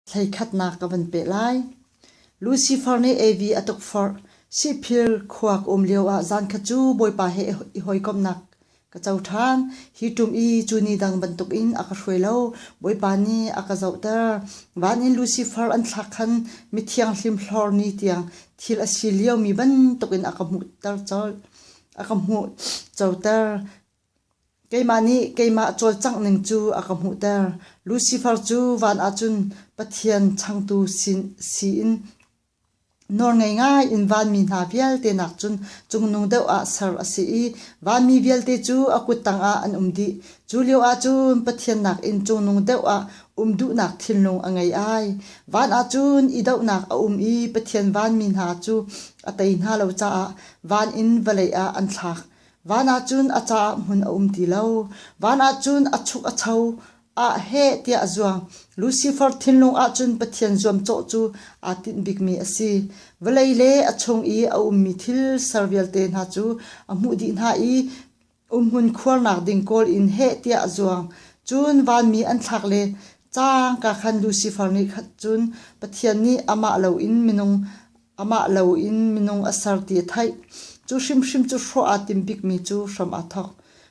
Thleikhatnak ka van peh lai. Lucifer nih Evi a tukforh. Sihphir khua ka um lioah zankhat cu Bawipa he i hawikomhnak ka co ṭhan. Hi ṭum i cu ni dang bantukin a ka hruai lo. Bawipa nih a ka zohter. Van in Lucifer an thlak khan mithianghlim hlor ni tiang thil a si liomi bantukin a ka hmuhter colh. A ka hmuh coter. Keimah nih keimah cawlcangh ning cu a ka hmuhter. Lucifer cu van ah cun Pathian changtu si in nawlngei ngai in vanmi hna vialte nakcun cungnung deuh ah ser a si i vanmi vialte cu a kut tangah an um dih. Cu lio ah cun Pathian nakin cungnung deuh ah um duhnak thinlung a ngei ai. Van ah cun i dohnak a um i Pathian vanmi hna cu a tei hna lo caah van in vawlei ah an thlak. Van ah cun a caah hmun a um ti lo. Van ah cun a chuk a cho ah heh tiah a zuang. Lucifer thinlung ah cun Pathian zuamcawh cu aa tinh bikmi a si. Vawlei le a chung i a ummi thil ser vialte hna cu a hmuh dih hna i umhmun khuarnak ding kawl in heh tiah a zuang. Cun vanmi an thlak le cangka khan Lucifer nih cun Pathian nih amah loin minung Amah loin minung a ser ti a theih. Cu hrimhrim cu hrawh aa tim bikmi cu hram aa thawk.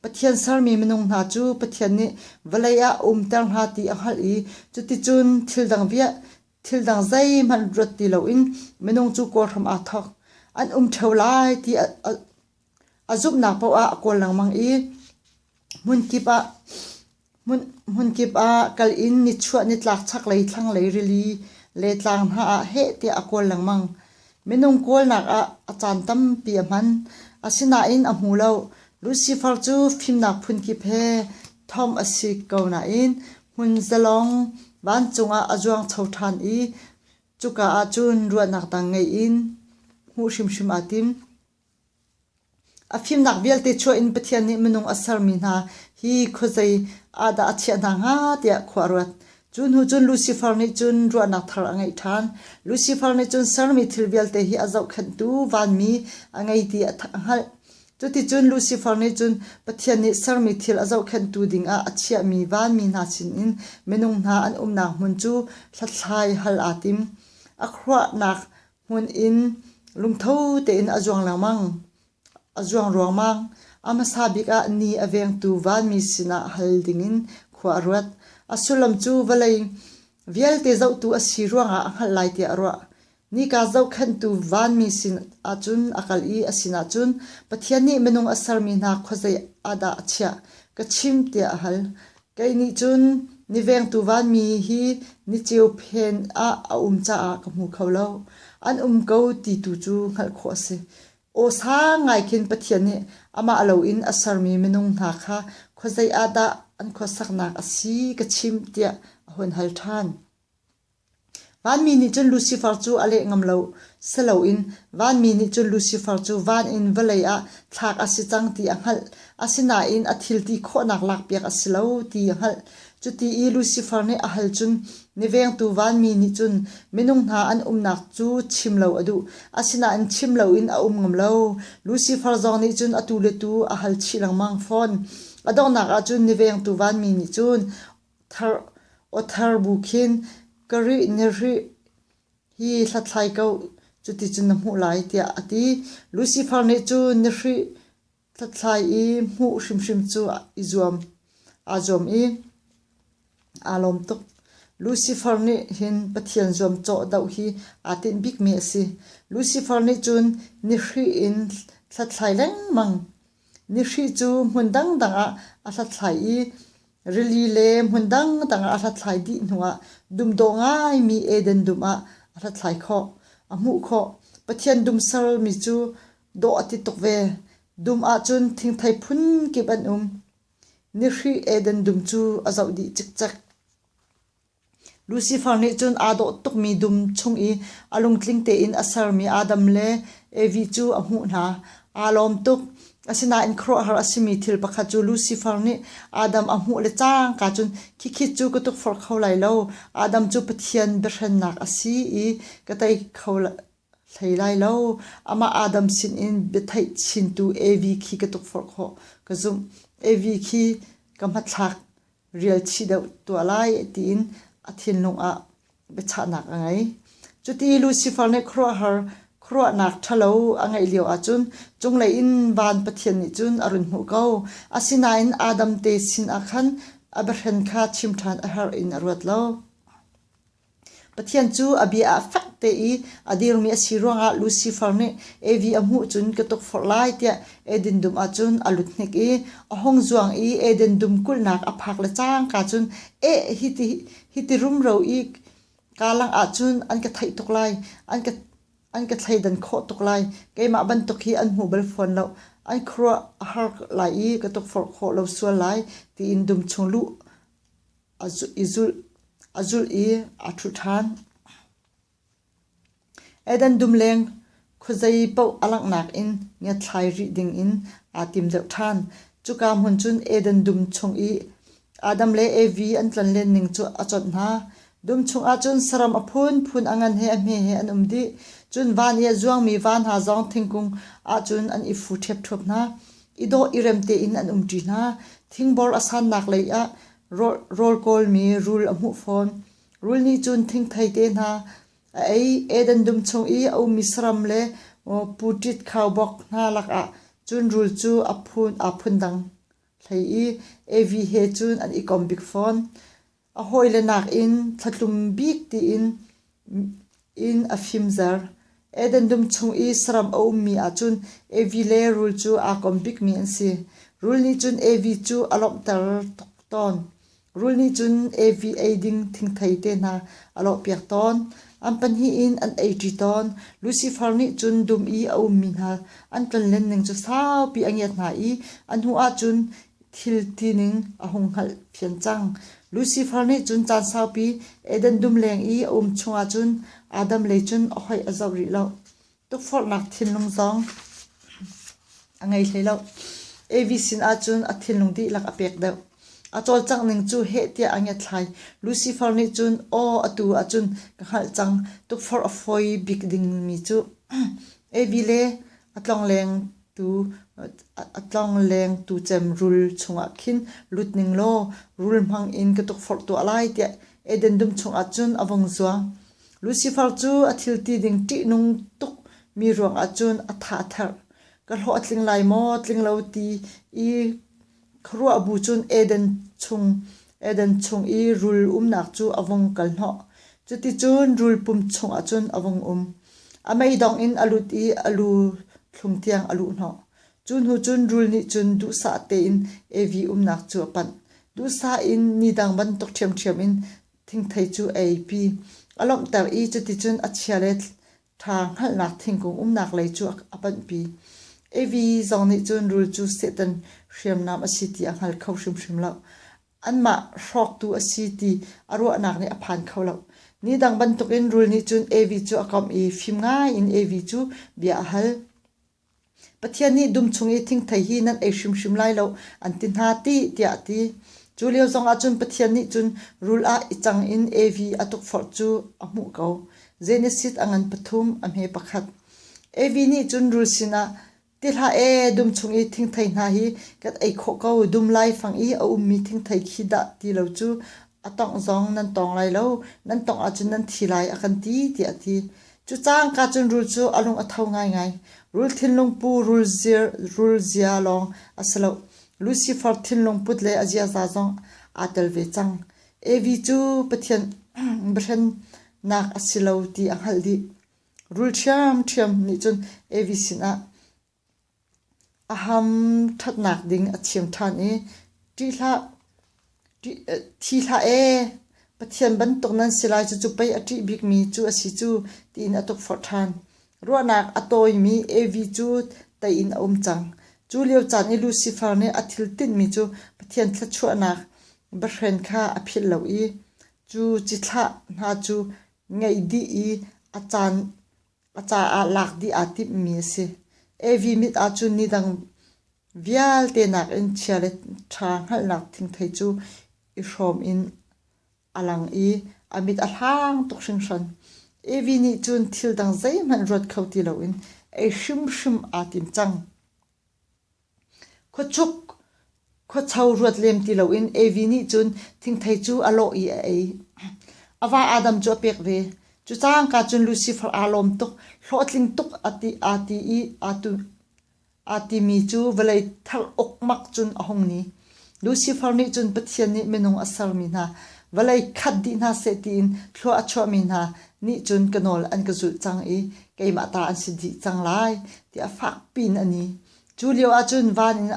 Pathian sermi minung hna cu Pathian nih vawlei ah a umter hna ti a hngalh i cuticun thil dang viah thil dang zeihmanh ruat ti loin minung cu kawl hram aa thawk. An um ṭheo lai ti a, a, a zumhnak paoh ah a kawl lengmang i hmunkip ah Hmunkip ah kal in nichuah nitlak chaklei thlanglei rili le tlang hna ah heh tiah a kawl lengmang. Minung kawlnak ah a caan tampi a hman. Asinain a hmu lo. Lucifer cu fimnak phunkip he thom a si ko nain hmun zalong vancung ah a zuang cho ṭhan i cuka ah cun ruahnak dang ngei in hmuh hrimhrim aa tim. A fimnak vialte chuah in Pathian nih minung a sermi hna hi khuazei ah dah a chiah hna hnga tiah khua a ruat. Cu hnu cun Lucifer nih cun ruahnak thar a ngeih ṭhan. Lucifer nih cun sermi thil vialte hi a zohkhenhtu vanmi a ngei ti a hngalh. Cuticun Lucifer nih cun Pathian nih sermi thil a zohkhenhtu dingah a chiahmi vanmi hna sinin minung hna an umnak hmun cu hlathlai hal aa tim. A khuaruahnak hmun in lungtho tein a zuang lengmang. A zuang ruangmang. A hmasa bik ah ni a vengtu vanmi sinah hal dingin khua a ruat. A sullam cu vawlei vialte zohtu a si ruangah a hngalh lai tiah a ruah. Nika zohkhenhtu vanmi sin ahcun a kal i a sinah cun Pathian nih minung a sermi hna khuazei ah dah a chiah? Ka chim tiah a hal. Kei nih cun ni vengtu vanmi hi niceu phen ah a um caah ka hmu kho lo. An um ko ti tu cu hngalh khawh a si. Aw sang ngai khin Pathian nih amah loin a sermi minung hna kha khuazei ah dah an khuasaknak a si ka chim tiah a hun hal ṭhan. Vanmi nih cun Lucifer cu a leh ngam lo. Siloin vanmi nih cun Lucifer cu van in vawlei ah thlak a si cang ti a hngalh. Asinain a thil ti khawhnak lakpiak a si lo ti a hngalh. Cuti i Lucifer nih a hal cun ni vengtu vanmi nih cun minung hna an umnak cu chim lo a duh. Asinain chim loin a um ngam lo. Lucifer zong nih cun atu le tu a hal chih lengmang fawn. A donghnak ah cun ni vengtu vanmi nih cun Thar awthar bu khin ka rih na rih hi hlathlai ko, cuticun na hmuh lai, tiah a ti. Lucifer nih cun na hrih hlathlai i hmuh hrimhrim cu i zuam aa zuam i aa lawm tuk. Lucifer nih hin Pathian zuamcawh doh hi aa tinh bikmi a si. Lucifer nih cun ni hrih in hlathlai lengmang. Ni hrih cu hmun dangdang ah a hlathlai i Rili le hmun dangdang ah a hlathlai dih hnuah dum dawh ngaimi Eden dum ah a hlathlai khawh. A hmuh khawh. Pathian dum sermi cu dawh a ti tuk ve. Dum ahcun thingthei phunkip an um. Nihri Eden dum cu a zoh dih cikcek. Lucifer nih cun aa dawh tukmi dum chung i a lungtling tein a sermi Adam le Evi cu a hmuh hna. Aa lawm tuk. Asinain khuaruahhar a simi thil pakhat cu Lucifer nih Adam a hmuh le cangka cun khikhi cu ka tukforh kho lai lo. Adam cu Pathian biahrennak a si i ka tei kho hlei lai lo. Amah Adam sinin biatheih chintu Evi khi ka tukforh khawh ka zumh. Evi khi ka hmathlak rial chih deuh tuah lai tiin a thinlung ah biachahnak a ngei. Cuti Lucifer nih khuaruahhar khuaruahnak ṭhalo a ngeih lio ahcun cunglei in van Pathian nih cun a run hmuh ko. Asinain Adam te sin ah khan a biahren kha chim ṭhan a herh in a ruat lo. Pathian cu a bia ah fek te i a dirmi a si ruangah Lucifer nih Evi a hmuh cun ka tukforh lai tiah Eden dum ahcun a lut hnik i a hung zuang i Eden dum kulhnak a phak le cangka cun eh hiti hiti rumro i kaa lang ahcun an ka theih tuk lai, an ka an ka thleidan khawh tuk lai. Keimah bantuk hi an hmu bal fawn lo. An khuaruah a har lai i ka tukforh khawh lo sual lai tiin dum chung luh a zulh i aa ṭhu ṭhan. Eden dum leng khuazei paoh a langhnak in ngiatthlai rih dingin aa tim deuh ṭhan. Cuka hmun cun Eden dum chung i Adam le Evi an tlonlen ning cu a conh hna. Dum chungah cun saram a phunphun a ngan he a hme he an um dih. Cun van i a zuangmi va hna zong thingkung ahcun an i fu ṭhiapṭhuap hna. I dawh i rem tein an umṭi hna. Thingbor a sannak lei ah rawl kawlmi rul a hmuh fawn. Rul nih cun thingthei te hna a ei. Eden dum chung i a ummi saram le puṭit khaubawk hna lakah cun rul cu a phun aa phundang hlei i Evi he cun an i kom bik fawn. A hawile nakin thlatlum bik tiin in a fimzer. Eden dum chung i saram a ummi ahcun Evi le rul cu aa kom bikmi an si. Rul nih cun Evi cu a lawmhter tuk tawn. Rul nih cun Evi ei ding thingthei te hna a lawhpiak tawn. An pahnih in an eiṭi tawn. Lucifer nih cun dum i a ummi hna an tlonlen ning cu saupi a ngiat hna i a hnu ahcun thil tining a hung hngalh fian cang. Lucifer nih cun caan saupi Eden dum leng i a um chungah cun Adam lei cun a hoih a zoh rih lo. Tukforhnak thinlung zong a ngei hlei lo. Evi sinah cun a thinlung dihlak a pek deuh. A cawlcangh ning cu heh tiah a ngiatthlai. Lucifer nih cun, aw atu ahcun ka hngalh cang, tukforh a fawi bik dingmi cu Evi le a tlongleng tu a tlongleng tu cem rul chungah khin lut ning law rul hmang in ka tukforh tuah lai tiah Eden dum chungah cun a vung zuang. Lucifer cu a thil ti ding ṭihnung tuk mi ruangah cun a tha a therh. Ka hlawh a tling lai maw, tling lo ti i khuaruah bu cun Eden chung Eden chung i rul umnak cu a vung kal hnawh. Cuticun rul pum chungah cun a vung um. A meidong in a lut i a lu thlung tiang a luh hnawh. Cu hnu cun rul nih cun duhsah tein Evi umnak cu a panh. Duhsah in nidang bantuk ṭhiamṭhiam in thingthei cu a eipi. A lawmhter i cuticun a chia le ṭha hngalhnak thingkung umnak lei cu a panhpi. Evi zong nih cun rul cu Satan hriamnam a si ti a hngal kho hrimhrim lo. Anmah hrawktu a si ti a ruahnak nih a phan kho lo. Ni dang bantukin rul nih cun Evi cu a komh i fim ngai in Evi cu bia a hal. Pathian nih dum chung i thingthei hi nan ei hrimhrim lai lo an ti hna ti tiah a ti. Cu lio zongah cun Pathian nih cun rul ah i cang in Evi a tukforh cu a hmuh ko. Genesis a ngan pathum a hme pakhat. Evi nih cun rul sinah Ti hlah ee, dum chung i thingthei hna hi kan ei khawh ko. Dum laifang i a ummi thingthei khi dah ti lo cu a tongh zong nan tawng lai lo. Nan tongh ahcun nan thi lai a kan ti, tiah a ti. Cu cangka cun rul cu a lung a tho ngaingai. Rul thinlung pu rul, zir, rul zia lawng a si lo. Lucifer thinlung put le a ziaza zong aa tel ve cang. Evi cu Pathian biahrennak a si lo ti a hngalh dih. Rul ṭhiamṭhiam nih cun Evi sinah a ham ṭhatnak ding a chim ṭhan i ṭih hlah, thi hlah ee, Pathian bantuk nan si lai cucu pei a ṭih bikmi cu a si cu tiin a tukforh ṭhan. Ruahnak a tawimi Evi cu tei in a um cang. Cu lio caan i Lucifer nih a thil tinhmi cu Pathian thluachuahnak biahren kha a philh lo i cu cithlah hna cu ngeih dih i a caan a caah lak dih aa timhmi a si. Evi mit ahcun nidang vialte nakin chia le ṭha hngalhnak thingthei cu i hrawm in a lang i a mit a hlang tuk hringhran. Evi nih cun thil dang zeihmanh ruat kho ti loin ei hrimhrim aa tim cang. Khuachuk khuacho ruat lem ti loin Evi nih cun thingthei cu a lawh i a ei. A va Adam cu a pek ve. Cu cangka cun Lucifer aa lawm tuk, hlawhtling tuk a ti, aa ti i aa tu, aa timi cu vawlei thar ukmak cun a hung ni. Lucifer nih cun Pathian nih minung a sermi hna, vawlei khat dih hna seh tiin thlua a chuahmi hna nih cun ka nawl an ka zulh cang i keimah ta an si dih cang lai tiah fakpi in a ni. Cu lio ahcun van in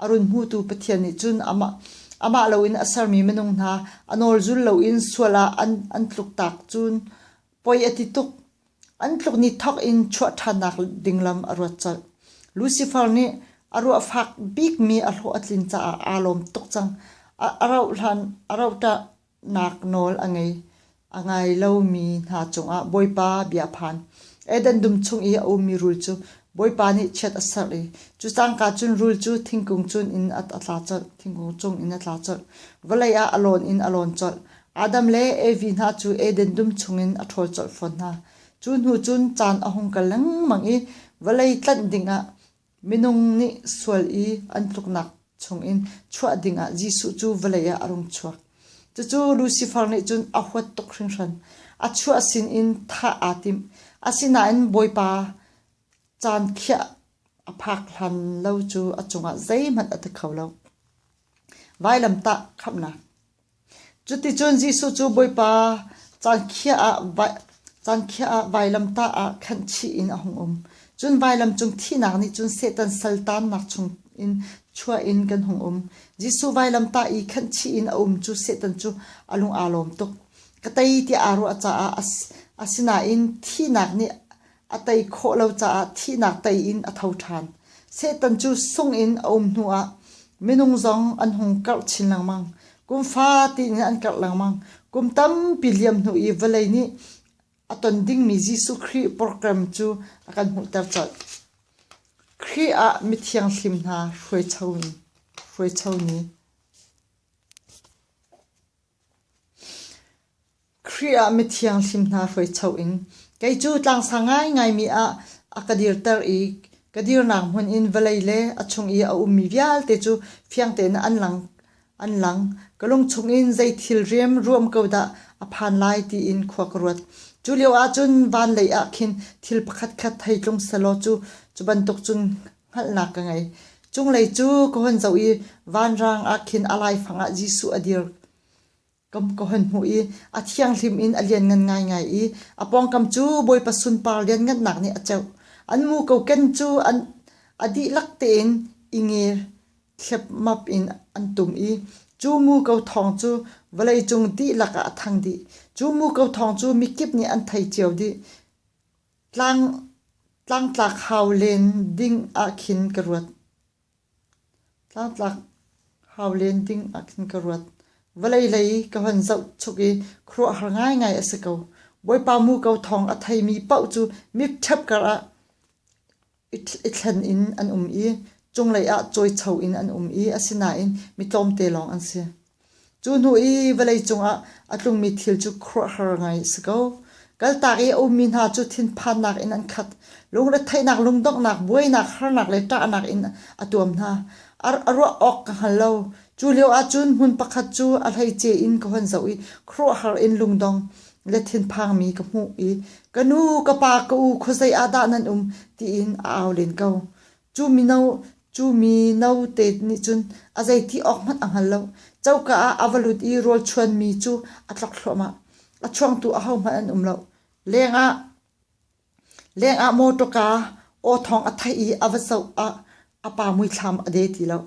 a run hmutu Pathian nih cun amah, amah loin a sermi minung hna a nawl zul loin sual ah an, an tluktak cun poi a ti tuk. An tluk ni thawk in chuah ṭhannak ding lam a ruat colh. Lucifer nih a ruah fak bikmi a hlawh a tlin caah aa lawm tuk cang. A, a rauh hlan, a rauh nak nawl a ngei. A ngai lomi hna cungah Bawipa bia a phan. Eden dum chung i a ummi rul cu Bawipa nih chiat a serh i cu cangka cun rul cu thingkung cun in a tla colh, thingkung cung in a tla colh. Vawlei ah a lawn in a lawn colh. Adam le Evi hna cu Eden dum chungin a ṭhawl colh fawn hna. Cu hnu cun caan a hung kal lengmang i vawlei tlanh dingah minung nih sual i an tluknak chungin chuah dingah Jesuh cu vawlei ah a rung chuak. Cucu Lucifer nih cun a huat tuk hringhran. A chuah sinin thah aa tim. Asinain Bawipa caan khiah a phak hlan lo cu a cungah zeihmanh a ti kho lo. Vailamtah khamhnak Cuticun Jesuh cu Bawipa caan khiah ah vailamtah ah khenhchih in a hung um. Cun vailam cung thihnak nih cun Satan saltannak chungin chuah in kan hung um. Jesuh vailamtah i khenhchih in a um cu Satan cu a lung aa lawm tuk. Ka tei tiah aa ruah caah asinain thihnak nih a tei khawh lo caah thihnak tei in a tho ṭhan. Satan cu sung in a um hnuah minung zong an hung karh chin lengmang. Kum fate in an karh lengmang. Kum tampi liam hnu i vawlei nih a ton dingmi Jesuh Khrih program cu a kan hmuhter colh. Khrih ah mithianghlim hna hruaicho ni. Khrih ah mithianghlim hna hruaicho in kei cu tlangsang ngaingaimi ah a ka dirter i ka dirnak hmun in vawlei le a chung i a ummi vialte cu fiang tein an lang. An lang. Ka lung chungin zei thil riamruam ko dah a phan lai tiin khua ka ruat. Cu lio ahcun van lei ah khin thil pakhatkhat thei tlung selaw cu cu bantuk cun hngalhnak ka ngei. Cunglei cu ka hun zoh i vanrang ah khin a laifang ah Jesuh a dir. Ka hon hmuh i a thianghlim in a lianngan ngaingai i a pawngkam cu Bawipa sunpar lianngannak nih a ceuh. An muko ken cu an a dihlak tein i nge thlepmap in an tum i cu muko thawng cu vawleicung dihlak ah a thang dih. Cu muko thawng cu mikip nih an thei cio dih. Tlang, tlangtlak hau len ding ah khin ka ruat. Tlangtlak hau len ding ah khin ka ruat. Vawlei lei ka hon zoh chuk i khuaruahhar ngaingai a si ko. Bawipa muko thawng a theimi paoh cu mitṭhep karah i thlen in an um i cunglei ah cawicho in an um i asinain mi tlawmte lawng an si. Cu hnu i vawleicung ah a tlungmi thil cu khuaruahhar ngai a si ko. Kaltak i a ummi hna cu thinphannak in an khat. Lungretheihnak, lungdonghnak, buainak, harnak le ṭahnak in a tuam hna. A ruah awk ka hngal lo. Cu lio ahcun hmun pakhat cu a hleice in ka hun zoh i khuaruahhar in lungdong le thinphangmi ka hmuh i ka nu, ka pa, ka u, khuazei ah dah nan um tiin a au len ko. Cu mino cu mi note nih cun a zei ti awk hmanh a hngal lo. Coka ah a va lut i rawl chuanmi cu a tlok thluahmah. A chuangtu ahohmanh an um lo. Lengah lengah mawṭawka aw thawng a theih i a va zoh ah a pa muithlam a de ti lo.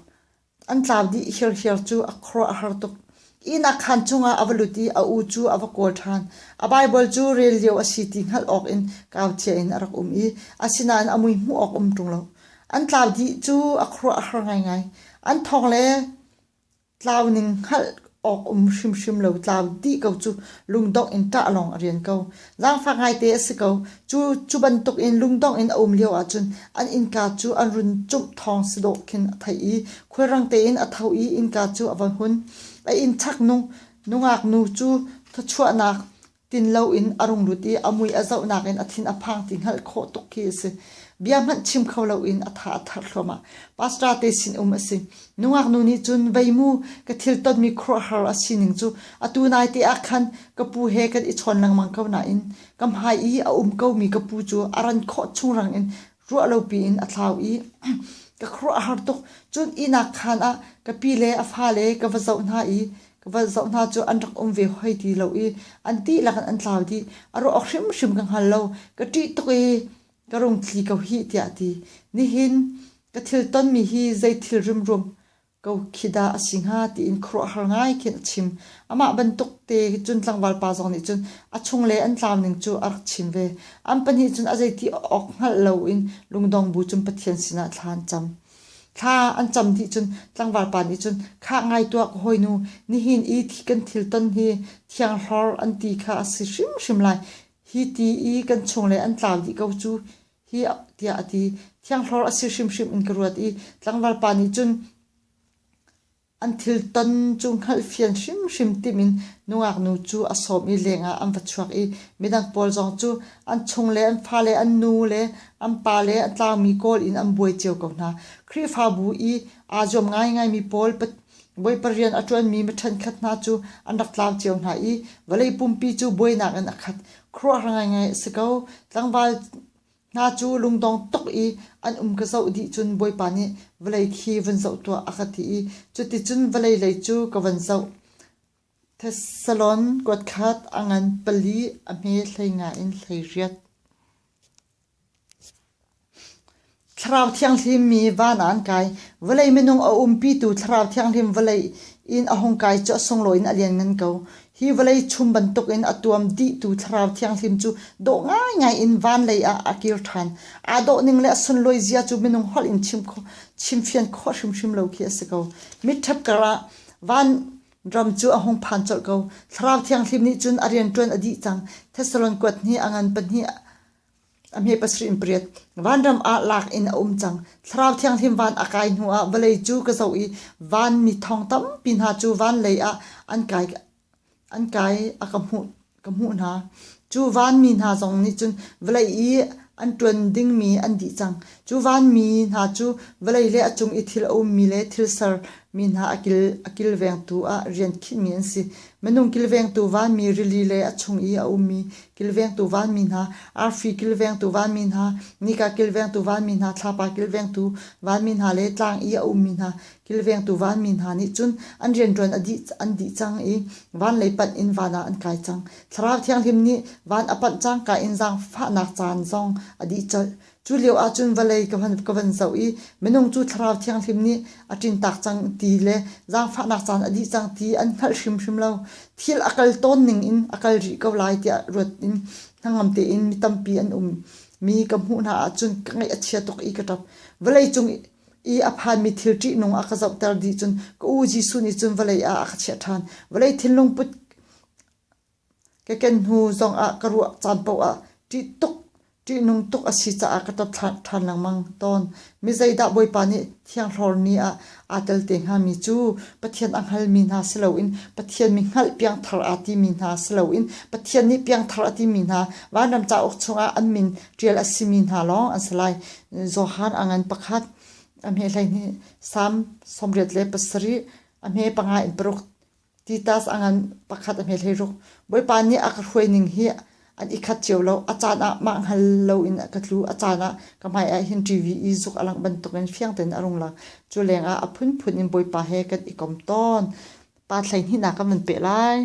An tlau dih hirhiar cu a khuaruah a har tuk. Ihnak khaan chungah a va lut i a u cu a va kawl ṭhan. A Baibal cu rel lio a si ti hngalh awkin kauthia in a rak um i asinain a mui hmuh awk um ṭung lo. An tlau dih cu a khuaruah a har ngaingai. An thawng le tlau ning hngalh awk um hrimhrim lo tlau dih ko cu lungdongh in ṭah lawng a rian ko. Zaangfak ngaite a si ko. Cu, cu bantuk in lungdongh in a um lio ahcun an innka cu an run cumh thawng si dawh khin a theih i khulrang tein a tho i innka cu a va hun. A inn chak nungak nu cu thawchuahnak. Tin loin a rung lut i a mui a zohnak in a thin a phang ti hngalh khawh tuk khi a si. Bia hmanh chim kho loin a tha a tharh thluahmah. Pastor te sin um a si. Nungak nu nih cun vei mu ka thil tonmi khuaruahhar a sining cu atu naite ah khan ka pu he kan i chawn lengmang ko nain ka hmai i a um komi ka pu cu a ran khawh chung rang in ruah lopi in a thlau i ka khuaruah a har tuk. Cun ihnak khaan ah ka pi le a fale ka va zoh hna i Ka va zoh hna cu an rak um ve hoi ti lo i an dihlak in an tlau dih. A ruah awk hrimhrim ka hngal lo. Ka ṭih tuk i ka rung tli ko hih tiah a ti. Nihin ka thil tonmi hi zei thil rimrum ko khi dah a si hnga tiin khuaruahhar ngai khin a chim. Amah bantuk te cun tlangval pa zong nih cun a chungle an tlau ning cu a rak chim ve. An pahnih cun a zeiti awk hngalh loin lungdong bu cun Pathian sinah thla an cam. Thla an cam dih cun tlangval pa nih cun khah ngai tuah ka hawinu nihin i kan thil ton hi thianghlor an ti kha a si hrimhrim lai. Hi ti i kan chungle an tlau dih ko cu hi tiah a ti. Thianghlor a si hrimhrim in ka ruat i tlangval pa nih cun An thil ton cu hngalhfian hrimhrim timh in nungak nu cu a sawm i lengah an va chuak i midang pawl zong cu an chungle an fale an nu le an pale a tlaumi kawl in an buai cio ko hna. Khrihfabu i aa zuam ngaingaimi pawl Bawipa rian a ṭuanmi mi ṭhenkhat hna cu an rak tlau cio hna i vawlei pumpi cu buainak in a khat. Khuaruahhar ngaingai a si ko. Tlangval Hna cu lungdong tuk i an um ka zoh dih cun Bawipa nih vawlei khi vun zoh tuah a ka ti i cuticun vawlei lei cu ka van zoh. Thessalon kuatkhat a ngan pali a hme 15 in 18. Thlarau Thianghlim mi van ah an kai. Vawlei minung a umpitu Thlarau Thianghlim vawlei in a hung kai cu a sunglawi in a lianngan ko. Hi vawlei chum bantukin a tuam dihtu Thlarau Thianghlim cu dawh ngaingai in van lei ah a kir ṭhan. Aa dawh ning le a sunlawi zia cu minung holh in chim chimfian khawh hrimhrim lo khi a si ko. Mitṭhep kar ah van ram cu a hung phan colh ko. Thlarau Thianghlim nih cun a rianṭuan a dih cang. Thessalon kuat hnih a ngan pahnih A hme pasarih in pariat. Vanram ah lak in a um cang. Thlarau Thianghlim van a kai hnu ah vawlei cu ka zoh i vanmi thong tampi hna cu van lei ah an kai an kai a ka hmuh ka hmuh hna. Cu vanmi hna zong nih cun vawlei i an ṭuan dingmi an dih cang. Cu vanmi hna cu vawlei le a cung i thil a ummi le thil sermi hna a kil a kilvengtu ah rian khinhmi an si. Minung kilvengtu vanmi rili le a chung i a ummi kilvengtu vanmi hna, arfi kilvengtu vanmi hna, nika kilvengtu vanmi hna, thlapa kilvengtu vanmi hna le tlang i a ummi hna kilvengtu vanmi hna nih cun an rianṭuan a dih, an dih cang i van lei panh in van ah an kai cang. Thlarau Thianghlim nih van a panh cangka in zaangfahnak caan zong a dih colh. Cu lio ahcun vawlei ka van, ka van zoh i minung cu Thlarau Thianghlim nih a ṭintak cang ti le zaangfahnak caan a dih cang ti an hngalh hrimhrim lo. Thil a kal tawn ning in a kal rih ko lai tiah ruat in hnangam tein mi tampi an um mi ka hmuh hna ahcun ka ngaih a chia tuk i ka ṭap. Vawlei cung i a phanmi thil ṭihnung a ka zohter dih cun ka u Jesuh nih cun vawlei ah a ka chiah ṭhan. Vawlei thinlung put Ka ken hnu zongah ka ruah caan paoh ah ṭih tuk, ṭihnung tuk a si caah ka ṭap ṭhan lengmang tawn. Mi zeidah Bawipa nih thianghlor ni ah aa tel te hngami cu Pathian a hngalmi hna si loin Pathian mi hngalh piangthar aa timi hna si loin Pathian nih piangthar a timi hna vanram cauk chungah an min ṭial a simi hna lawng an si lai. Johan a ngan pakhat, a hme 12, Salm 87, a hme panga in paruk Titas a ngan pakhat a hme 16. Bawipa nih a ka hruai ning hi an i khat cio lo. A caan ah mah hngal loin ka tlu. A caan ah ka hmai ah hin TV i zuk a langh bantukin fiang tein a rung lang. Cu lengah a phunphun in Bawipa he kan i kom tawn. Pa 12 nak kan van peh lai.